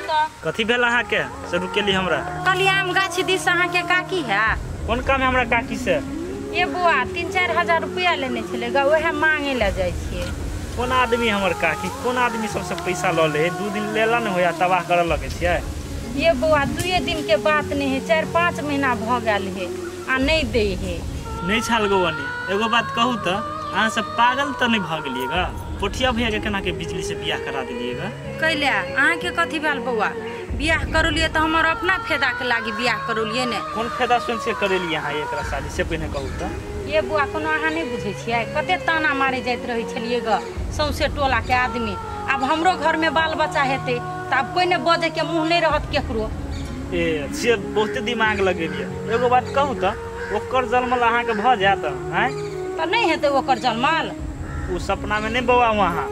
तऽ। कथी भेल अहाँ के से रुकेली हमरा? कलियाम गाछी दिस अहाँ के काकी है। कोन काम है हमरा काकी से? ये बुआ 3-4 हजार रुपया लेने छलै गा, वएह मांगे ला जाइ छियै। कोन आदमी हमर काकी, कोन आदमी सबसे पैसा लऽ ले है? 2 दिन लेला ने होया तबाह करऽ लगै छियै। ये बौआ 2 दिन के बात नहीं है, 4-5 महीना भ गेल है आ नहीं दे है। नहीं छाल गो बनी, एगो बात कहू तऽ अहाँ सब पागल तऽ नहीं भऽ गेलियै गा? पोठिया भैया के केना के बिजली से बियाह करा देलियै गा? कैला अहाँ के कथी भेल बौआ? बियाह करलियै तऽ हमर अपना फायदा के लागी बियाह करलियै ने। कोन फायदा सुन से करेलियै अहाँ एकरा शादी से पहिने कहू तऽ? ये बौआ कोनो अहाँ नहीं बुझै छियै, कते ताना मारे जाइत रहै छलियै ग सौंसे टोला के आदमी। आब हमरो घर में बाल बच्चा हेतै तऽ आब कोइ ने बजै के मुँह नहीं रहत केकरो। ए से बहुते दिमाग लगेलियै। एगो बात कहू तऽ ओकर जन्मल अहाँ के भऽ जायत आँय? तऽ नहीं हेतै ओकर जन्मल। ओ सपना में नहीं बौआ वहाँ,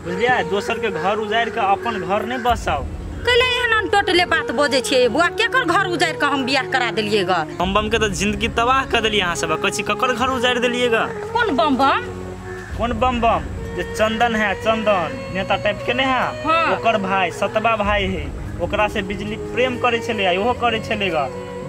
बुझलियै? दोसर के घर उजाड़ि के अपन घर नहीं बसाउ। कैले एहन टोटले बात बजै छियै बौआ? केकर घर उजाड़ि के हम बियाह करा देलियै ग? बम बम के तऽ जिंदगी तबाह कर देलियै अहाँ सब। कहै छी ककर घर उजाड़ि देलियै ग? कोन बम बम? कोन बम बम? जे चंदन है, चंदन नेता टाइप के नहीं है? हाँ। ओकर भाई सतबा भाई है, ओकरा से बिजली प्रेम करे छलै, ओहो करे छलै ग।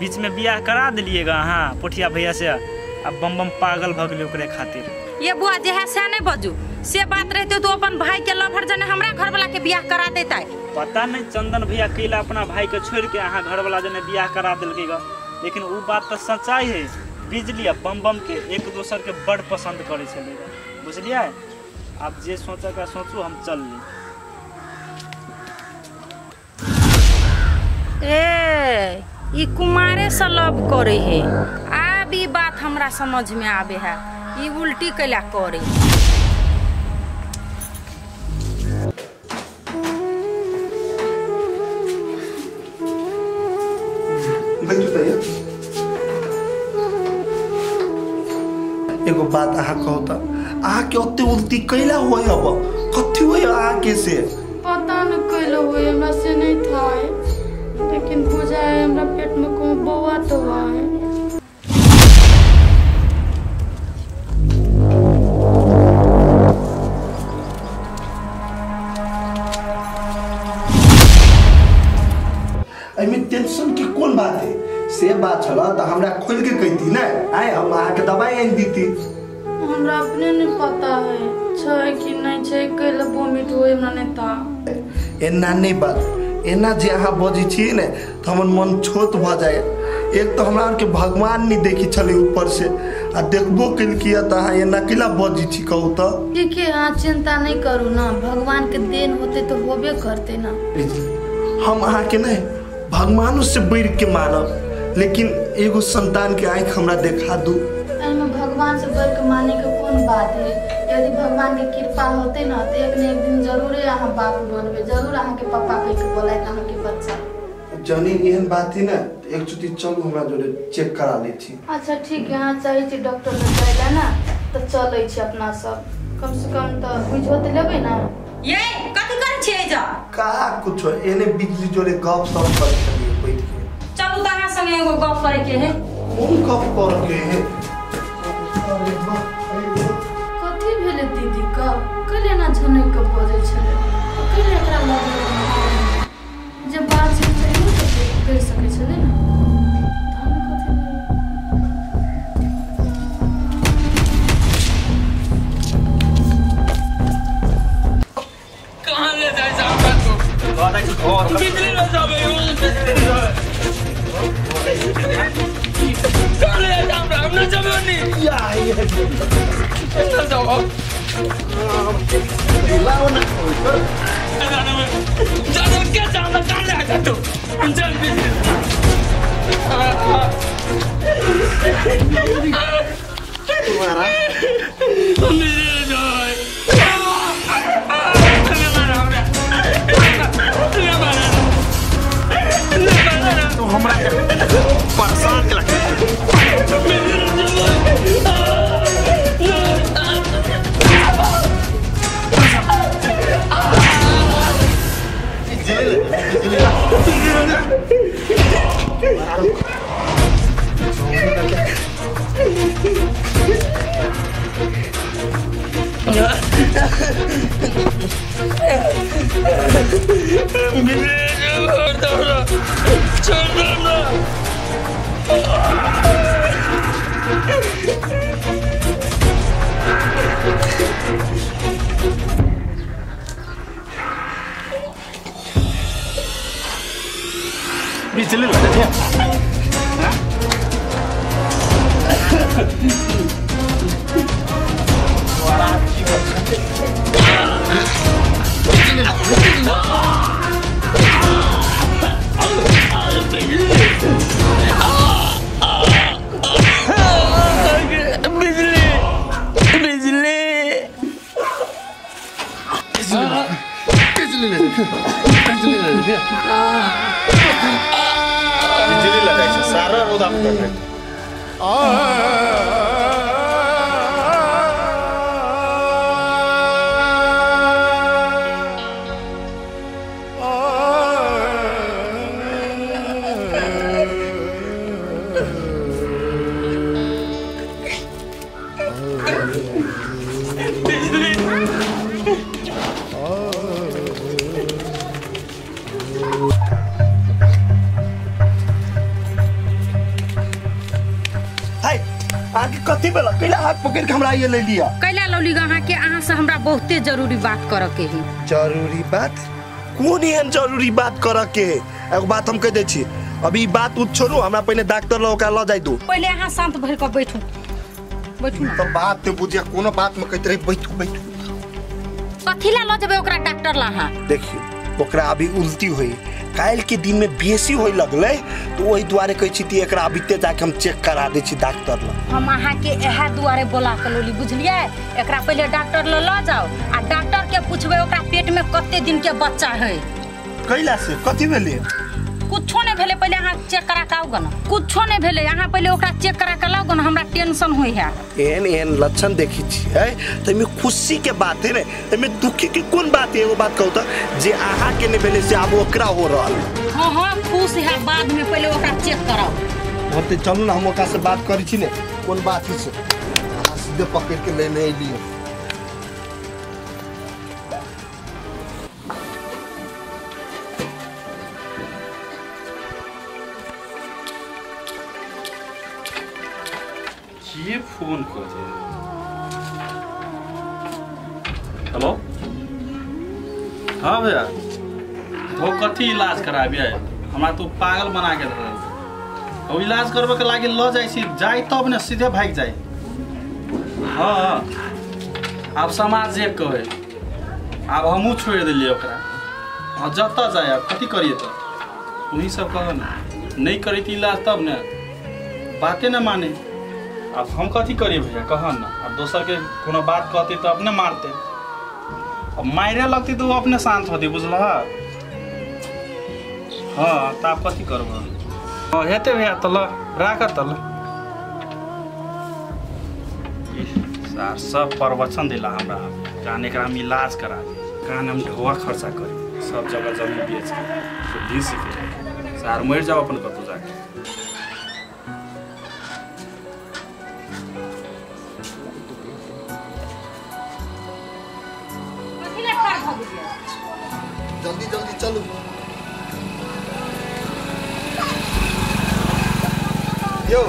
बीच में बियाह करा देलियै ग अहाँ पोठिया भैया से, आ बम बम पागल भऽ गेलै ओकरे खातिर। ये बुआ जे है से नहीं बजू, से बात रहते तो अपन भाई के लभर जने हमरा घर वाला के बियाह करा देता है। पता नहीं चंदन भैया कैला अपना भाई के छोड़ के अहाँ घर वाला जने बियाह करा देलकै ग। लेकिन उ बात तऽ सच्चाई है, बिजली आ बम बम के एक दोसर के बड़ पसंद करे छलै ग, बुझलियै? आप जे सोचे का सोचू, हम चल ली। ए ई कुमारे से लव करे है, आब ई बात हमरा समझ में आवे है, ई उल्टी कैला करे। एगो बात अहाँ कहू तऽ अहाँ के ओते उल्टी कैला होय अब? कथी होय अहाँ के से? पता न कैला होय, हमरा से नहीं था, लेकिन बुझाय हमरा पेट में कोनो बौआ तो है। एहिमे टेंशन के कोन बात है? से बात छल तऽ हमरा खोल के कहती ने, आय हम अहाँ के दवाई आनि दीती। हमरा अपने नहीं पता है छै कि नहीं छै, कैला वोमिट होय हमरा नहीं था। एना नहीं बात, एना जे अहाँ बजै छियै ने तऽ हमर मन छोट भऽ जाय। एक तऽ हमरा आरके भगवान नहीं देखी छलै ऊपर से, आ देखबो केलकै तऽ अहाँ एना कैला बजै छी कहू तऽ? ठीक है अहाँ चिंता नहीं करू ना, भगवान के देन होते तो होबे करते ना। हम अहाँ के नहीं भगवानों से बढ़ के मानब, लेकिन एगो संतान के आँख हमरा देखा दू। एहिमे भगवान से बढ़ के माने के कोन बात है? यदि भगवान के कृपा होते ना तो एक न एक दिन जरूरे अहाँ बाप बनबे, जरूर अहाँ के पापा कह के बोलायत अहाँ के बच्चा। जनी एहन बात है ना एक चुटी चलू हमरा जोड़े चेक करा लै छी। अच्छा ठीक है, अहाँ चाहै छी डॉक्टर लग जाय ला ना तऽ चलै छी अपना सब, कम से कम तऽ बुझो तऽ लेबै ना। ये कथी करै छियै जा? का कुछो एने बिजली जोड़े गप सप करै छलियै बैठ के। चलू तऽ अहाँ संगे एगो गप करे के है। कोन गप करे के है? कथी भेलै दीदी का? कैले ना झनक के बजै छलै, कैले एकरा लगलै जे बात छै से करि सकै छलै ना। कथी भेलै? कहाँ ले जाइ छै हमरा तू? बिजली ले जाबे, बिजली ले जाबे। कहाँ ले जाइ हमरा? हम न जाबे ओनी। या न जाओ। लाओ ना। जाने क्या जाना कहाँ ले जा तू? हम चल बिजली। तुम्हारा हम बिजली ले जाए। तो हमरा परेशान के लगे। बिजली। छोड़ दे हमरा, छोड़ दे हमरा। बिजली लग जाए। बिजली बिजली बिजली बिजली बिजली लगाइ छै सारा रौदा पकड़ने। आगे कथी भेल? कैला हाथ पकड़ के हमरा ये ले लिया? कैला लौली अहाँ के, अहाँ से हमरा बहुते जरूरी बात करे के है। जरूरी बात? कोन एहन जरूरी बात करे के है? एगो बात हम कह दै छी, अभी बात उठ छोड़ू, हमरा पहिने डॉक्टर लग ओकरा ल जाय दू। पहिले अहाँ शांत भरि के बैठू, बैठू ना। तो बात ते बुझिया, कोनो बात में कहत रही बैठू बैठू। कथी ला ल जेबै ओकरा डॉक्टर ला अहाँ? देखियो ओकरा अभी उल्टी होई, काल्हि के दिन में बेसी होई लगलै, तो ओहि दुआरे कहै छी कि एकरा अबिते जाके हम चेक करा दै छी डॉक्टर लग। हम अहाँ के इएह दुआरे बोला के लोली, बुझलियै? एकरा पहिले डॉक्टर लग ल जाओ आ डॉक्टर के पूछबै ओकरा पेट में कते दिन के बच्चा है। कैला से कथी भेलै? कुछो नहि भेलै, पहिले अहाँ चेक करा के आउ ग न। कुछो नहि भेलै, अहाँ पहिले ओकरा चेक करा के लाउ ग न, हमरा टेंशन होइ है। एहन एहन लक्षण देखै छियै तऽ एहिमे खुशी के बात है ने, एहिमे दुखी के कोन बात है? एगो बात कहू तऽ, जे अहाँ के नहि भेलै से आब ओकरा हो रहल। हाँ हाँ खुश है बाद में, पहिले ओकरा चेक कराउ। हाँ तऽ चलू ने, हम ओकरा से बात करै छी ने, कोन बात है से। अहाँ सीधे पकड़ के लेने अयलियै। ये फोन कर दे। हेलो, हाँ भैया, तो कथी इलाज कराबिए? हमरा तो पागल बना के धरल। और इलाज करबे के लागी ल जाइ छी, जाय तब ने सीधे भागि जाय। हाँ आब समाज जे कहे, आब हमहूँ छोड़ि देलियै ओकरा। हाँ जतऽ जाय आब कथी करिए, तऽ वही सब कह ने, नहीं करी इलाज तब ने बाते न माने। अब हम कथी करिए भैया कह न? अब दोसर के कोनो बात कहते तो अपने मारते, अब मारे लगती तो वो अपने शांत होती, बुझल? हाँ तो आप कथी करब? हाँ हेतै भैया, तऽ ल राख तऽ ल। सार सब प्रवचन दिला हमरा, कान एकरा हम इलाज करा दी, कान हम ढोआ खर्चा करी, सब जगह जमीन बेच के बुद्धि सीखे, सार मरि जाओ अपन कतौ जाके। जल्दी जल्दी चलू। यो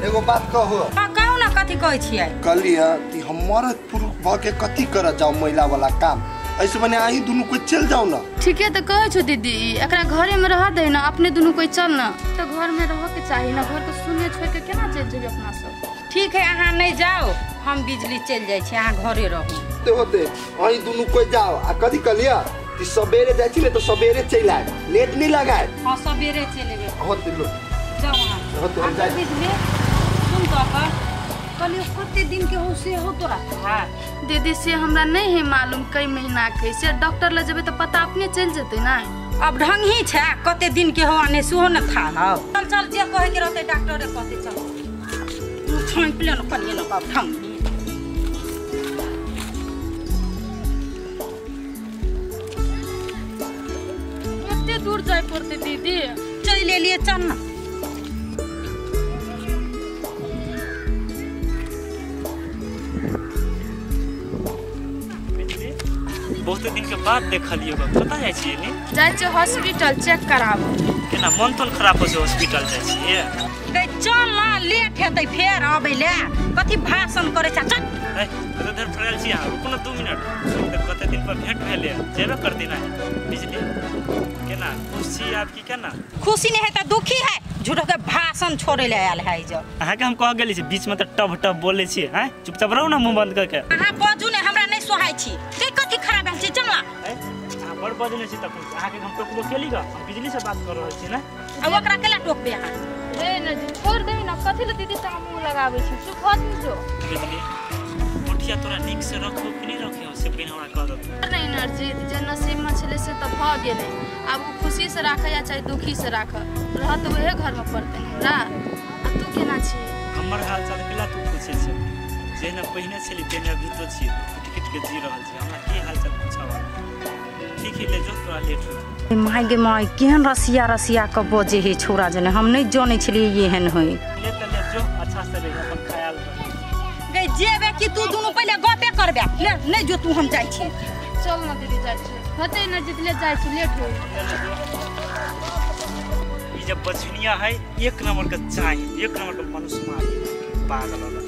एगो बात कहू? हाँ कहू ना, कथी कहै छियै? कहलियै कि हम मरद पुरुष भऽ के कथी करऽ जाउ महिला वाला काम, ऐसे बने अहीं दुनू कोई चल जाओ ना। ठीके तऽ कहै छौ दीदी, एकरा घरे में रह दे ना, अपने दुनू कोई चल ना, तो घर में रह के चाही ना, घर के शून्य छोड़ के केना चलि जेबै अपना सब। ठीक है अहाँ नहीं जाओ, हम बिजली चलि जाइ छी, अहाँ घरे रहू। होते होते अहीं दुनू कोई जाओ आ कथी कहलियै कि सबेरे जाइ छी ने तऽ सबेरे चलि आयब, लेट नहीं लगायब। हाँ सबेरे चलि एबै। होते लो जाओ अहाँ। होते हम जाइ। बिजली सुन तऽ कहलियौ कते दिन के हो से हो तोरा था? दीदी से हमरा नहीं है मालूम कई महीना के, से डॉक्टर लग जेबै तऽ पता अपने चलि जेतै ना। अब ढंग ही छै कते दिन के हो आने सेहो न था। चल चल जे कहै के रहतै डॉक्टरे कहतै, चल तू छाँपि ले न कनिए न बाप ढंग। कते दूर जाय पड़तै दीदी? चलि एलियै, चल ना। बिजली बहुत दिन के बाद देखलियो कतऽ जाइ छियै नी? जाइ छियै हॉस्पिटल चेक कराबो। केना मन तन खराब हो छै हॉस्पिटल जाइ छियै? गै चल ना, लेट हेतै फेर आबै ले। कथी भाषण करै छ? चल। ए कते देर फरल छी अहाँ? रुकू ना 2 मिनट। कते दिन पर भेंट भेलै, जेबे करती ना बिजली। केना खुश छी आप की केना? खुशी नहीं है त दुखी है, झूठो के भाषण छोड़े ले आयल है जो। अहाँ के हम कह गेली छी बीच में त टब टब बोलै छी, हैं? चुपचाप रहू ना मुंह बंद करके। अहाँ बाजू ने, हमरा नहीं सोहाय छी। के कथी खराब भेल छी? चल ना। अहाँ बड़ बजने छी तखन अहाँ के हम टोकबो केली ग? हम बिजली से बात कर रहल छी ना। आ ओकरा केला टोकबे अहाँ? ए न जी छोड़ दे ना, कथी ले दीदी संग मुंह लगाबै छी? चुप हो जो। बिजली मुठिया तोरा नीक से रखो कि नहीं रखियो से बिना हमरा कह दो। नहीं नरजीत, जे नसीब में छले से त भ गेलै। आब उ खुशी से राखे या चाहे दुखी से राखे, रह त उहे घर में पड़तै हमरा। आ तू केना छी? हमर हाल चाल केला तू पूछे छै? जेना पहिने छली तेना अभी तो छी, टिकट के जी रहल छी। हमरा की हाल चाल पूछावा? ठीक है ले जो, तोरा लेट हो। My गे my, केहन रसिया रसिया के बजे हे छोरा जने, हम नहीं जानै छलियै एहन होय। ले त ले जो, अच्छा से रही, अपन ख्याल रख। गै जेबे कि तू दुनू पहिले गपे करबे? ले नहीं जो तू, हम जाइ छी। चल ना दीदी जाइ छी। होतै ना जितले जाइ छी, लेट होई। ई जब बचनिया है एक नंबर के चाही, एक नंबर के मनुष्य मारी पागल वाला।